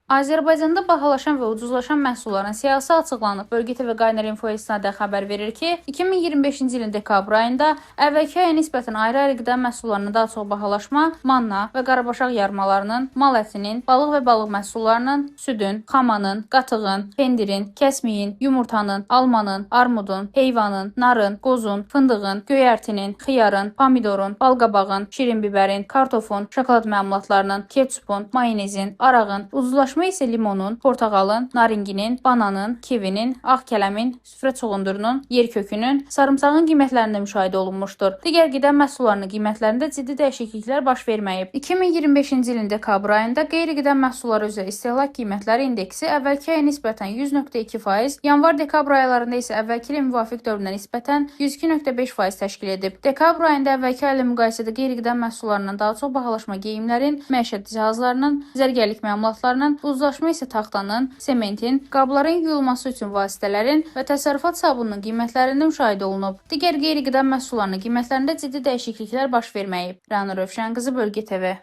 Azərbaycanda bahalaşan və ucuzlaşan məhsulların siyahısı açıqlanıb. Bölgə TV Qaynar Info istinadən xəbər verir ki, 2025-ci ilin dekabr ayında əvvəlki aya nisbətən ayrı-ayrı qida məhsullarının daha çox bahalaşma, manna və qarabaşaq yarmalarının, mal ətinin, balıq və balıq məhsullarının, südün, xamanın, qatığın, pendirin, kəsmiyin, yumurtanın, almanın, armudun, heyvanın, narın, qozun, fındığın, göyərtinin, xiyarın, pomidorun, balqabağın, şirin bibərin, kartofun, şokolad məmulatlarının, ketçupun, mayonezin, arağın, ucuzlaşma isə limonun, portağalın, naringinin, bananın, kivinin, ağ kələmin, süfrə çuğundurunun, yer kökünün, sarımsağın qiymətlərində müşahidə olunmuşdur. Digər qida məhsullarının qiymətlərində ciddi dəyişikliklər baş verməyib. 2025-ci ilin dekabr ayında qeyri-qida məhsulları üzrə istehlak qiymətləri indeksi əvvəlki aya nisbətən 100,2%, yanvar-dekabr aylarında isə əvvəlki ilə müvafiq dövrünə nisbətən 102,5% təşkil edib. Dekabr ayında əvvəlki ayla müqayisədə qeyri-qida məhsullarından daha çox bahalaşma geyimlərin, məişət cihazlarının, zərgərlik məmulatlarının, ucuzlaşma isə taxtanın, sementin, qabların yuyulması üçün vasitələrin və təsərrüfat sabununun qiymətlərində müşahidə olunub. Digər qeyri-qida məhsullarının qiymətlərində ciddi dəyişikliklər baş verməyib. Rəna Rövşən qızı, Bölgə TV.